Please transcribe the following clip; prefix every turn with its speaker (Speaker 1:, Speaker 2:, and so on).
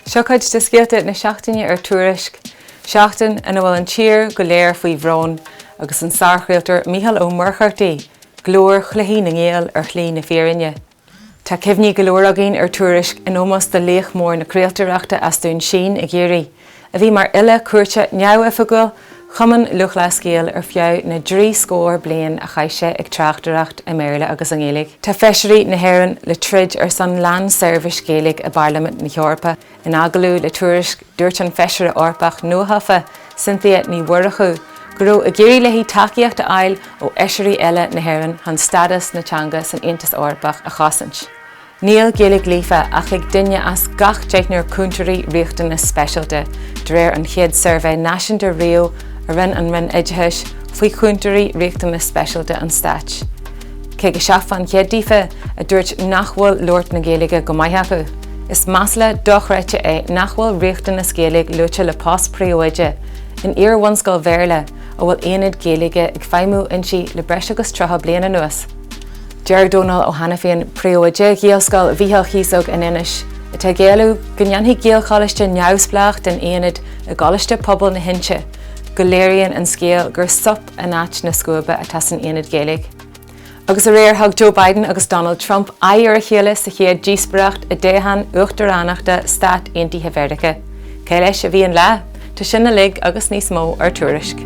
Speaker 1: Seo cuid de scéalta na seachtaine ar Tuairisc, seachtain ina bhfuil an tír go léir faoi bhrón agus an sárchraoltóir Mícheál Ó Muircheartaigh, glór chluichí na nGael ar shlí na fírinne. Tá cuimhní go leor againn ar Tuairisc in ómós do laoch mór na craoltóireachta as Dún Sín i gCiarraí, a bhí mar fhile cúirte neamhoifigiúil Chumann Lúthchleas Gael ar feadh na dtrí scór bliain a chaith sé ag tráchtaireacht i mBéarla agus i nGaeilge. Tá feisirí na hÉireann le troid ar son lánseirbhís Ghaeilge i bParlaimint na hEorpa. In agallamh le Tuairisc, dúirt an Feisire Eorpach nuathofa, Cynthia Ní Mhurchú, go raibh ag éirí léi tacaíocht a fháil ó fheisirí eile na hÉireann chun stádas na teanga san Aontas Eorpach a chosaint. Níl Gaeilge líofa ach ag duine as gach deichniúr cúntóirí riachtanas speisialta, de réir an chéad suirbhé náisiúnta riamh a rinne an Roinn Oideachais faoi chúntóirí riachtanas speisialta an stáit. 57% díofa a dúirt nach bhfuil labhairt na Gaeilge go maith acu. Is masla dochreidte é nach bhfuil riachtanas Gaeilge luaite le post príomhoide in iar-bhunscoil Bhéarla a bhfuil aonad Gaeilge ag feidhmiú inti le breis agus 30 bliain anuas. Deir Dónal Ó hAiniféin, Príomhoide Ghaelscoil Mhícheál Chíosóg in Inis, atá ag éileamh go ndéanfaí Gaelcholáiste neamhspleách den aonad i gColáiste Pobail na hInse, go léiríonn an scéal gur sop in áit na scuaibe atá san aonad Gaeilge. Agus aréir thug Joe Biden agus Donald Trump aghaidh ar a chéile sa chéad díospóireacht i dtoghchán uachtaránachta Stát Aontaithe Mheiriceá. Cé leis a bhí an lá? Tá sin uilig agus níos mó ar Tuairisc.